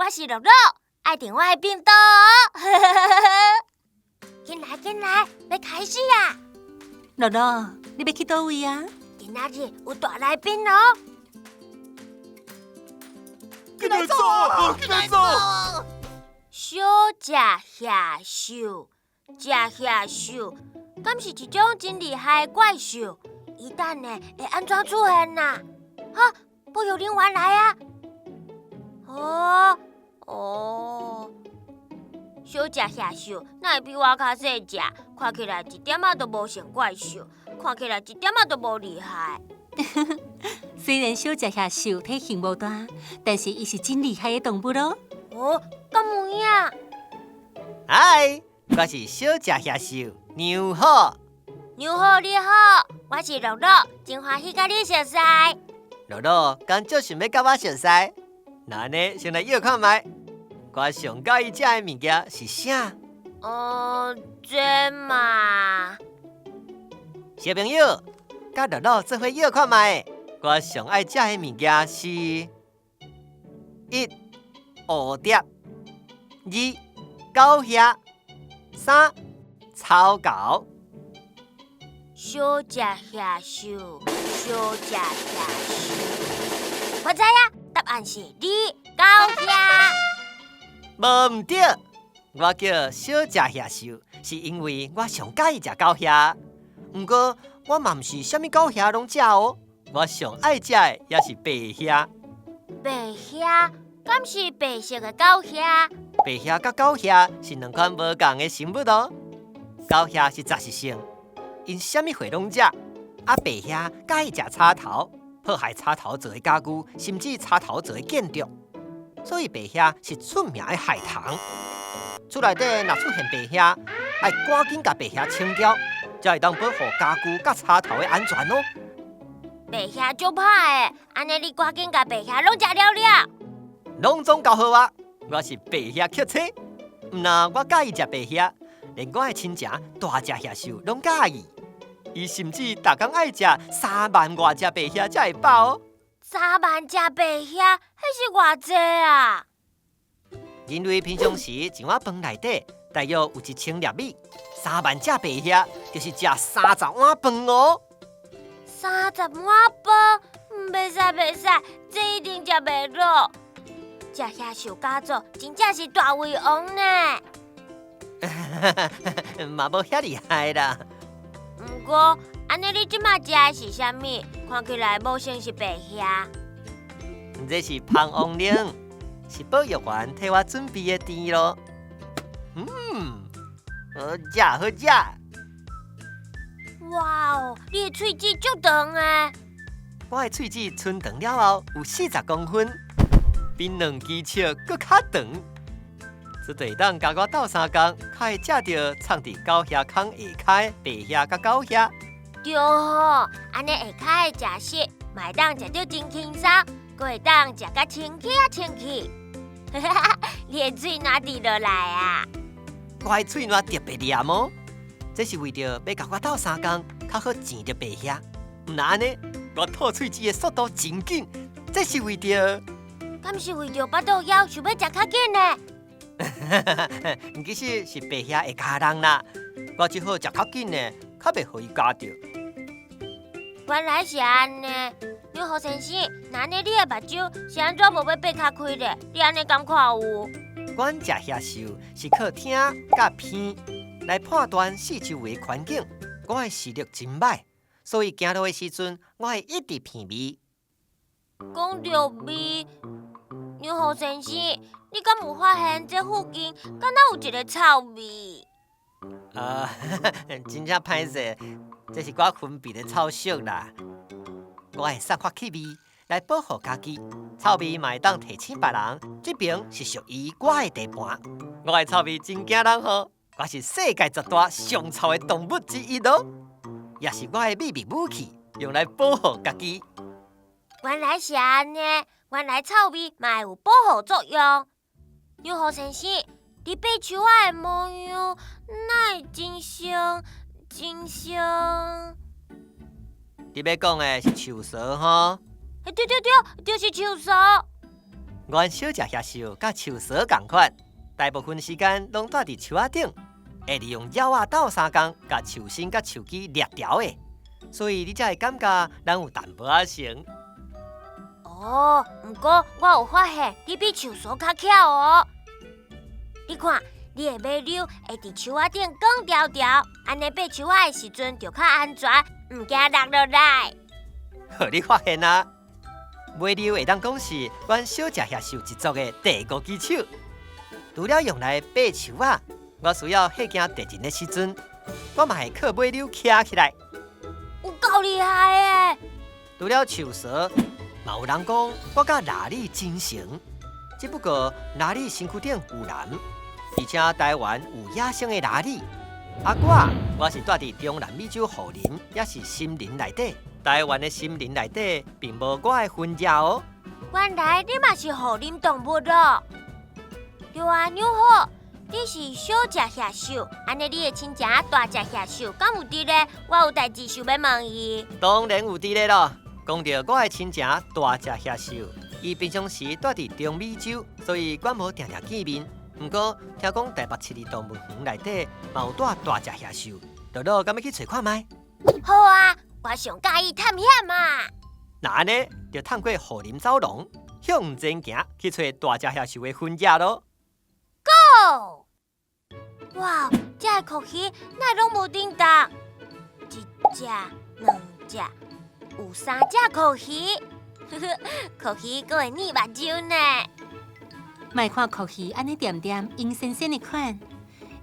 我是樂樂，愛訂我的頻道哦。緊來緊來，欲開始啊！樂樂，你欲去佗位啊？今仔日有大來賓哦！緊來走，緊來走！小食蟻獸，食蟻獸，敢是一種真厲害的怪獸？伊等下會按怎出現啊？哈，保育人員來啊！哦哦，小食蟻獸哪會比我較細隻？看起來一點仔都無像怪獸，看起來一點仔都無厲害。雖然小食蟻獸體型無大，但是伊是真厲害的動物囉。哦，敢有影？嗨，我是小食蟻獸牛好。牛好你好，我是樂樂，真歡喜佮你熟似。樂樂，敢足想欲佮我熟似？那按呢，先來臆看覓，我上佮意食的物件是啥？哦，這嘛。小朋友，佮樂樂做伙臆看覓，我上愛食的物件是：一、蝴蝶；二、狗蟻；三、草猴。小食蟻獸，小食蟻獸，我知影，答案是二，狗蟻。無毋對，我叫小食蟻獸，是因為我上佮意食狗蟻。毋過我嘛毋是啥物狗蟻攏食哦，我上愛食的也是白蟻。白蟻，敢是白色的狗蟻？白蟻佮狗蟻是兩款無仝的生物哦。狗蟻是雜食性，𪜶啥物貨攏食。啊，白蟻佮意食草頭，破壞草頭做的家具，甚至草頭做的建築。所以白蟻是出名的害蟲。厝內底若出現白蟻，愛趕緊共白蟻清掉，才會當保護家具佮草頭的安全哦。白蟻足歹的，按呢你趕緊共白蟻攏食了了。攏總交予我，我是白蟻克星。毋但我佮意食白蟻，連我的親情大隻蟻獸攏佮意。伊甚至逐工愛食3萬外隻白蟻才會飽哦。3萬隻白蟻，彼是偌濟啊？人類平常時一碗飯內底大約有1000粒米，3萬隻白蟻就是食30碗飯哦。30碗飯，袂使袂使，這一定食袂落。食蟻獸家族真正是大胃王呢。嘛無遐厲害啦。毋過，按呢你這馬食的是啥物？看起來無像是白蟻。這是蜂王奶，是保育員替我準備的甜囉。好食好食。哇哦，你的喙齒足長的。我的喙齒伸長了後有40公分，比兩支尺閣較長。這就會當共我鬥相共，較會食著藏佇狗蟻空下跤的白蟻佮狗蟻。對吼，按呢下跤的食食，嘛會當食著真輕鬆，閣會當食甲清氣啊清氣。你的喙瀾滴落來啊？我的喙瀾特別黏哦，這是為著欲共我鬥相共，較好搤著白蟻。毋但按呢，我吐喙舌的速度真緊，這是為著？敢是為著腹肚枵，想欲食較緊呢？其實是白蟻會咬人啦，我只好食較緊的，較袂予伊咬著。原來是按呢，牛猴先生，那按呢你的目睭是按怎無欲擘較開咧？你按呢敢看有？阮食蟻獸是靠聽佮鼻來判斷四周圍環境。我的視力真䆀，所以行路的時陣，我會一直鼻味。講著味，牛猴先生，你敢有發現這附近敢若有一个臭味？啊，真正歹勢，這是我分泌的臭色啦。我會散發氣味來保護家己，臭味嘛會當提醒別人，這爿是屬於我的地盤。我的臭味真驚人吼，我是世界十大上臭的動物之一囉，也是我的秘密武器，用來保護家己。原來是按呢，原來臭味嘛會有保護作用。牛猴先生，你爬樹仔的模樣，哪會真像真像？你欲講的是樹趖吼？對對對，就是樹趖。阮小食野獸佮樹趖仝款，大部分時間攏蹛佇樹仔頂，會利用枵仔鬥相共，共樹身佮樹枝掠牢的，所以你才會感覺咱有淡薄仔閒。哦，毋過我有發現你比樹趖較巧哦。你看，你的尾溜會佇樹仔頂捲牢牢，按呢爬樹仔的時陣就較安全，毋驚落落來。予你發現啊！尾溜會當講是阮小食野獸一族的第五支手，除了用來爬樹仔，我需要嚇驚敵人的時陣，我嘛會靠尾溜徛起來。有夠厲害的！除了樹趖，嘛有人講我佮鯪鯉真像，只不過鯪鯉身軀頂有藍，而且台灣有野生的鯪鯉。啊我，我是蹛佇中南美洲雨林，抑是森林內底。台灣的森林內底並無我的分野哦。原來你嘛是雨林動物囉。對啊，妞好，你是小食野獸，按呢你的親情大食野獸，敢有佇咧？我有代誌想欲問伊。當然有佇咧囉。講著我的親情大食野獸，伊平常時蹛佇中美洲，所以阮無定定見面。毋過聽講台北市立動物園內底嘛有蹛大食野獸，樂樂敢欲去揣看覓？好啊，我上佮意探險啊！若按呢，就探過雨林走廊，向前行去揣大食野獸的分野囉。 Go！哇，這个蛞蝓哪會攏無振動？一隻、兩隻，有三隻蛞蝓，呵呵，蛞蝓閣會躡目睭呢。莫看蛞蝓按呢恬恬、陰森森的款，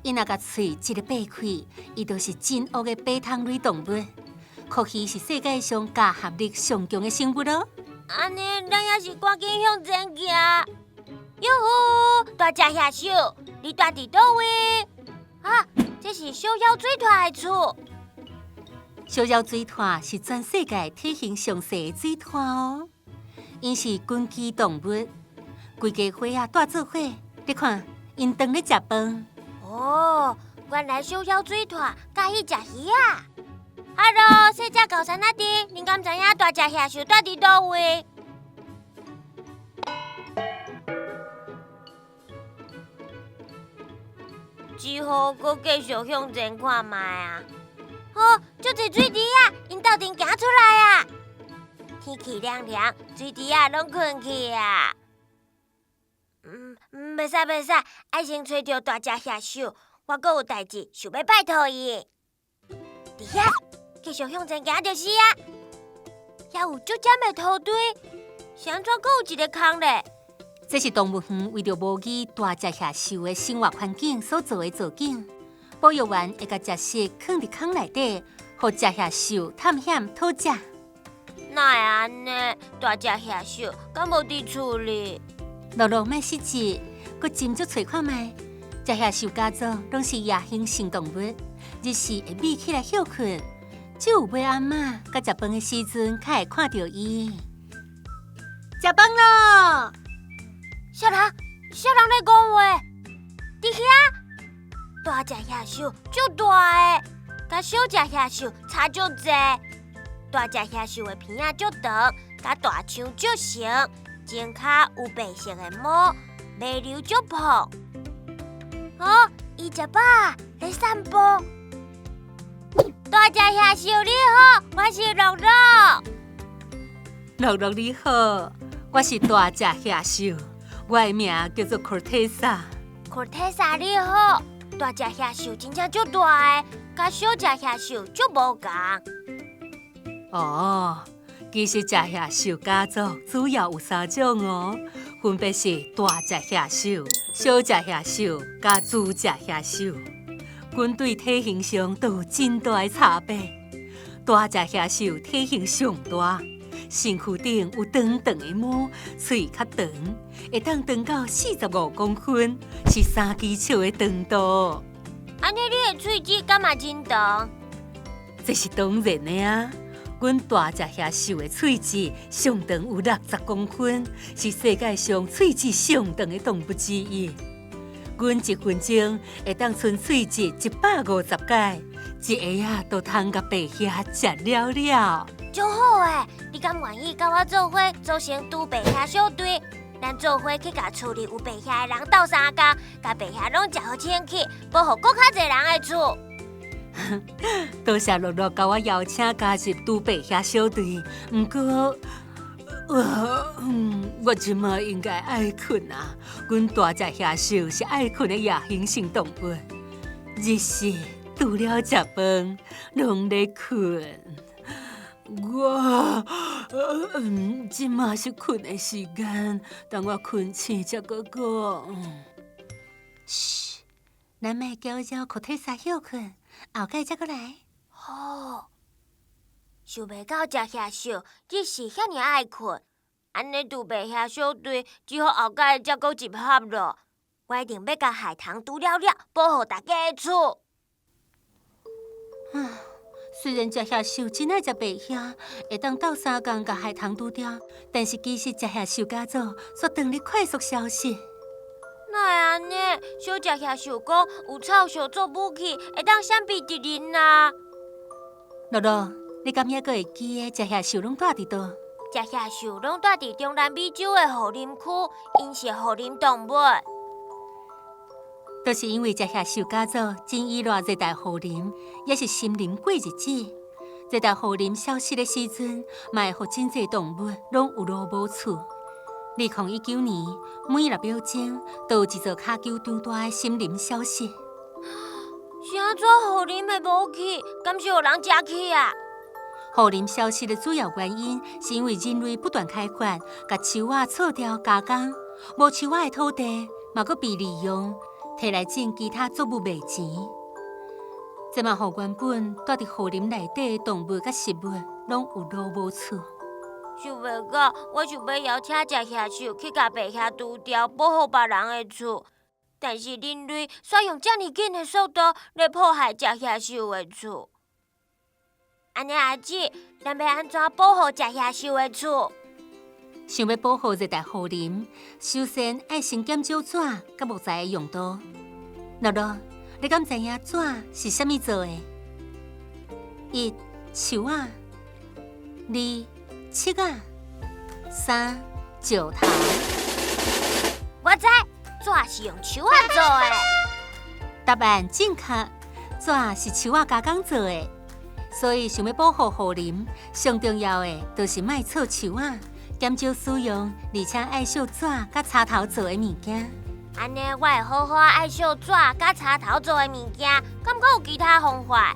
伊若共喙一个擘開，伊就是真惡的爬蟲類動物。蛞蝓是世界上咬合力上強的生物囉。按呢，咱猶是趕緊向前行。喲呼，大食野獸，你蹛佇佗位？啊，這是小枵水獺的厝。小枵水獺是全世界體型上細的水獺哦。𪜶是群居動物，規家伙仔蹛做伙。你看，𪜶當咧食飯。哦，原來小枵水獺佮意食魚仔。Hello，細隻高山仔豬，恁敢知影大食野獸蹛佇佗位？只好閣繼續向前看覓啊！哦，足濟水豬仔，𪜶鬥陣行出來啊！天氣涼涼，水豬仔攏睏去啊！嗯，袂使袂使，愛先揣著大食野獸，我閣有代誌想欲拜託伊。佇遐繼續向前行就是啊！遐有足尖的土堆，是按怎閣有一个空咧？這是動物園為著模擬大食野獸的生活環境所做的造景。保育員會共食食囥佇空內底，予食野獸探險討食。哪會按呢？大食野獸敢無佇厝裡？樂樂莫失志，閣斟酌揣看覓。食野獸家族攏是夜行性動物，日時會覕起來歇睏，只有尾暗仔佮食飯的時陣，較會看著伊。食飯囉！啥人？啥人咧講話？佇遐，大食野獸足大个，佮小食野獸差足濟。大食野獸的鼻仔足長，佮大腸足長，前跤有白色的毛，尾溜足蓬。哦，伊食飽咧散步。大食野獸你好，我是樂樂。樂樂你好，我是大食野獸，我的名叫做 Cortesa。 Cortesa 你好，大食野獸真正足大个，佮小食野獸足無仝。哦，其實食野獸家族主要有三種哦，分別是大食野獸、小食野獸佮豬食野獸。阮對體型上都有真大的差別。大食野獸體型上大，身軀頂有長長的毛，喙較長，會當長到45公分，是三支手的長度。按呢，你的喙齒敢嘛真長？這是當然的啊！阮大食野獸的喙齒上長有60公分，是世界上喙齒上長的動物之一。阮一分鐘會當伸喙齒150擺，一下仔就通共白蝦食了了。足好欸！你敢願意佮我做伙組成豬白蝦小隊？咱做伙去共厝裡有白蟻的人鬥相共，共白蟻攏食予清氣，保護閣較濟人的厝。多謝樂樂共我邀請加入除白蟻小隊，毋過，我這馬應該愛睏啊。阮大食蟻獸是愛睏的夜行性動物，日時除了食飯，攏咧睏。我，這馬是睏的時間，等我睏醒才閣講。噓，咱莫攪擾庫特莎歇睏，後蓋才閣來。好，想袂到食蟻獸日時遐爾愛睏，按呢除白蟻小隊只好後蓋才閣集合囉。我一定欲共海棠除了了，保護大家的厝。啊，雖然食蟻獸真愛食白蟻，會當鬥相共共海棠除掉，但是其實食蟻獸家族煞當咧快速消失。哪會按呢？小食蟻獸講有臭鏽做武器，會當閃避敵人啊！樂樂，你敢猶閣會記得食蟻獸攏蹛佇佗？食蟻獸攏蹛佇中南美洲的雨林區，𪜶是雨林動物。就是因為食蟻獸家族真依賴熱帶雨林，也是森林過日子。熱帶雨林消失的時陣，嘛會予真濟動物攏有路無厝。2019年，每6秒鐘都有一座跤球場大的森林消失。是按怎雨林會無去？敢是予人食去啊？雨林消失的主要原因，是因為人類不斷開發，共樹仔銼掉加工，無樹仔的土地嘛，閣被利用，提來種其他作物賣錢。這嘛予原本蹛佇雨林內底的動物佮植物，攏有路無厝。想袂到，我想欲邀請食蟻獸去共白蟻除掉，保護別人的厝。但是人類煞用遮爾緊的速度來破壞食蟻獸的厝。按呢阿姊，咱欲按怎保護食蟻獸的厝？想欲保護熱帶雨林，首先愛先減少紙佮木材的用途。樂樂，你敢知影紙是啥物做的？一、樹仔；二、竹仔；三、石頭。我知，紙是用樹仔做的。答案正確，紙是樹仔加工做的。所以，想欲保護雨林，上重要的就是莫銼樹仔，減少使用，而且愛惜紙佮柴頭做的物件。按呢，我會好好愛惜紙佮柴頭做的物件，敢閣有其他方法？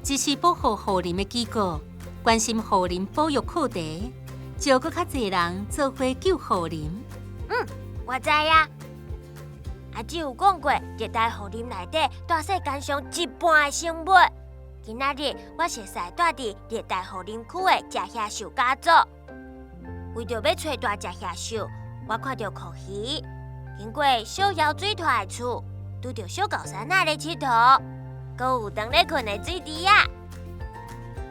支持保護雨林的機構關心雨林保育課題，招閣較濟人做伙救雨林。嗯，我知影。阿姊有講過，熱帶雨林內底蹛世間上一半的生物。今仔日我熟似蹛佇熱帶雨林區的食蟻獸家族，為著欲揣大食蟻獸，我看著蛞蝓，經過小枵水豌的厝，拄著小猴山仔咧𨑨迌，閣有當咧睏的水豬仔。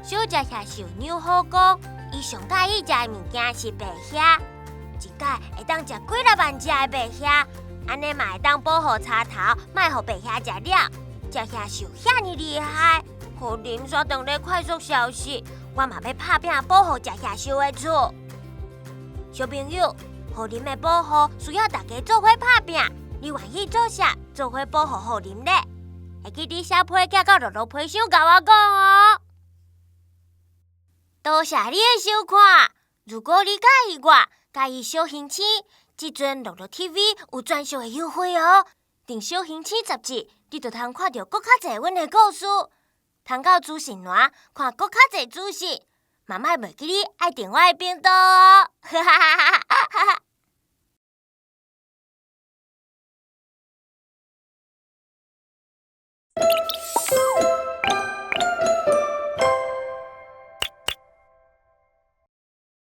小食蟻獸牛好講，伊上佮意食的物件是白蟻，一擺會當食幾若萬隻的白蟻，按呢嘛會當保護柴頭，莫予白蟻食了。食蟻獸遐爾厲害，雨林煞當咧快速消失，我嘛欲拍拚保護食蟻獸的厝。小朋友，雨林的保護需要大家做伙拍拚，你願意做啥？做伙保護雨林咧？會記得寫批寄到樂樂批箱共我講哦。多謝你的收看。如果你佮意我，佮意小行星，這陣樂樂 TV 有專屬的優惠哦。訂小行星雜誌，你就通看著閣較濟阮的故事，通到資訊欄看閣較濟資訊。嘛莫袂記得愛訂我的頻道哦。哈哈哈哈。